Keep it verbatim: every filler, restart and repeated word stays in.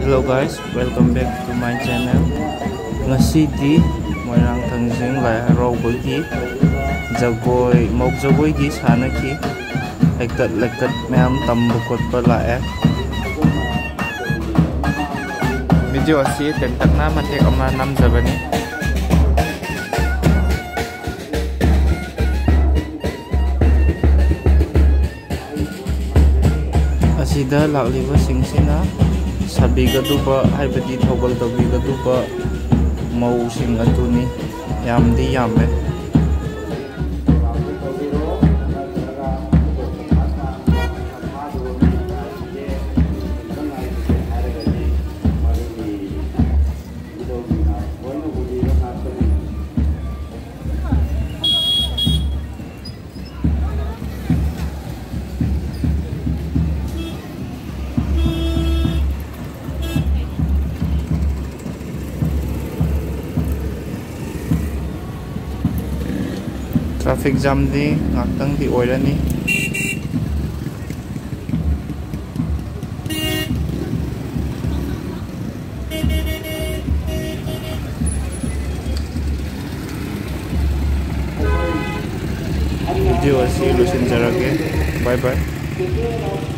Hello guys, welcome back to my channel. ꯉꯁꯤꯗꯤ ꯃꯣꯏꯔꯥꯡ ꯊꯥꯡꯖꯤꯡ ꯂꯥꯏ ꯍꯔꯥꯎꯕꯒꯤ ꯖꯒꯣꯏ, ꯃꯧ ꯖꯒꯣꯏꯒꯤ ꯁꯥꯟꯅꯈꯤ꯫ ꯍꯩꯀꯠ ꯂꯩꯀꯠ ꯃꯌꯥꯝ ꯇꯝꯕ ꯈꯣꯠꯄ ꯂꯥꯛꯑꯦ꯫ ꯚꯤꯗꯤꯑꯣ ꯑꯁꯤ ꯇꯦꯟꯇꯛꯅ ꯃꯇꯦꯛ ꯑꯃ ꯅꯝꯖꯕꯅꯤ꯫ ꯑꯁꯤꯗ ꯂꯥꯛꯂꯤꯕꯁꯤꯡꯁꯤꯅ ꯁꯥꯕꯤꯒꯗꯧꯕ, ꯍꯥꯏꯕꯗꯤ ꯊꯧꯒꯜ ꯇꯧꯕꯤꯒꯗꯧꯕ ꯃꯧꯁꯤꯡ ꯑꯗꯨꯅꯤ꯫ ꯌꯥꯝꯗꯤ ꯌꯥꯝꯃꯦ꯫ Traffic jamꯗꯤ ꯉꯥꯛꯇꯪꯗꯤ ꯑꯣꯏꯔꯅꯤ꯫ ꯚꯤꯗꯤꯑꯣ ꯑꯁꯤ ꯂꯣꯏꯁꯤꯟꯖꯔꯒꯦ꯫ Bye bye꯫